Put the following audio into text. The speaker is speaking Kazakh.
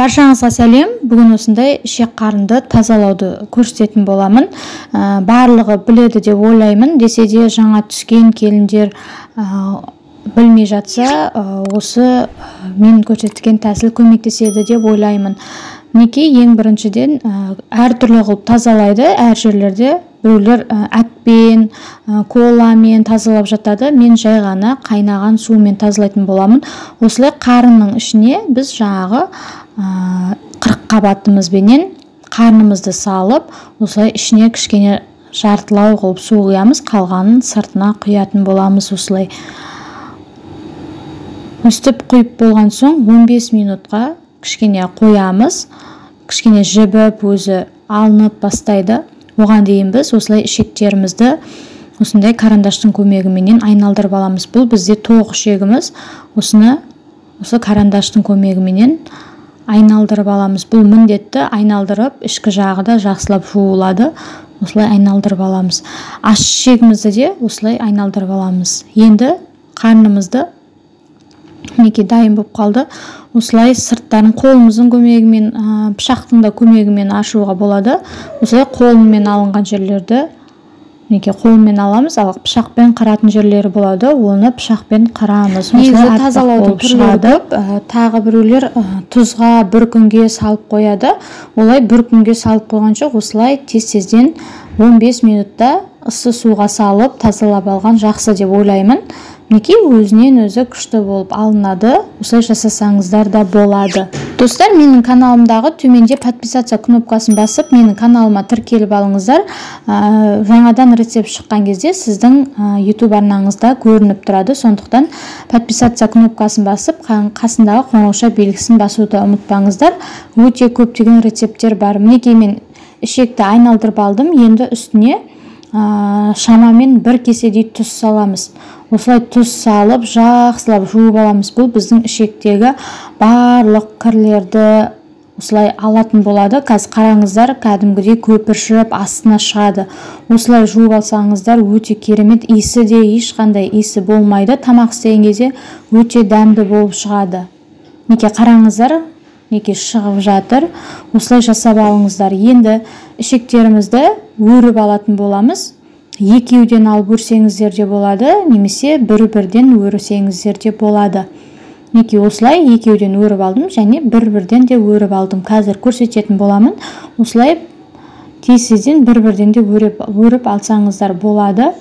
Баршаңызға сәлем. Бүгін осындай ішек қарынды тазалауды көрсететін боламын. Барлығы біледі деп ойлаймын. Десе де жаңа түскен келіндер білмей жатса, осы мен көрсеткен тәсіл көмектеседі деп ойлаймын. Мінекей, ең біріншіден әртүрлі қылып тазалайды әр жерлерде. Біреулер әкпен, коламен тазалап жатады. Мен жай ғана қайнаған сумен тазалайтын боламын. Осылай қарынның ішіне біз жаңағы 40 қабатымызбенен қарнымызды салып, осылай ішіне кішкене жартылау қылып су құямыз, қалғанын сыртына құятын боламыз осылай. Өстіп құйып болған соң 15 минутқа кішкене қоямыз. Кішкене жібіп өзі алынып бастайды. Оған дейін біз осылай ішектерімізді осындай карандаштың көмегіменен айналдырып аламыз. Бұл бізде тоқ ішегіміз. Осыны осы карандаштың көмегіменен айналдырып аламыз. Бұл міндетті айналдырып, ішкі жағы да жақсылап жуылады. Осылай айналдырып аламыз. Аш ішегімізді де осылай айналдырып аламыз. Енді қарнымызды мінекей дайын болып қалды. Осылай сырттарын қолымыздың көмегімен, пышақтың да көмегімен ашуға болады. Осылай қолмен алынған жерлерді мінекей қолмен аламыз, ал пышақпен қыратын жерлері болады, оны пышақпен қырамыз. Негізі тазалаудың түрлері көп. Тағы біреулер тұзға бір күнге салып қояды. Олай бір күнге салып қойғанша осылай тез-тезден 15 минутта ыссы суға салып тазалап алған жақсы деп ойлаймын. Мінекей өзінен өзі күшті болып алынады. Осылай жасасаңыздар да болады. Достар, менің каналымдағы төменде подписаться кнопкасын басып, менің каналыма тіркеліп алыңыздар. Жаңадан рецепт шыққан кезде сіздің YouTube арнаңызда көрініп тұрады. Сондықтан подписаться кнопкасын басып, қасындағы қоңырауша белгісін басуды ұмытпаңыздар. Өте көптеген рецепттер бар. Мінекей мен ішекті айналдырып алдым. Енді үстіне шамамен бір кеседей тұз саламыз. Осылай тұз салып, жақсылап жуып аламыз. Бұл біздің ішектегі барлық кірлерді осылай алатын болады. Қазір қараңыздар, кәдімгідей көпіршіп астына шығады. Осылай жуып алсаңыздар өте керемет, иісі де ешқандай иісі болмайды. Тамақ істеген кезде өте дәмді болып шығады. Мінекей қараңыздар, мінекей шығып жатыр. Осылай жасап алыңыздар. Енді ішектерімізді өріп алатын боламыз. Екеуден алып өрсеңіздер де болады, немесе бір-бірден өрсеңіздер де болады. Мінекей осылай екеуден өріп алдым және бір-бірден де өріп алдым. Қазір көрсететін боламын. Осылай тез-тезден бір-бірден де өріп алсаңыздар болады.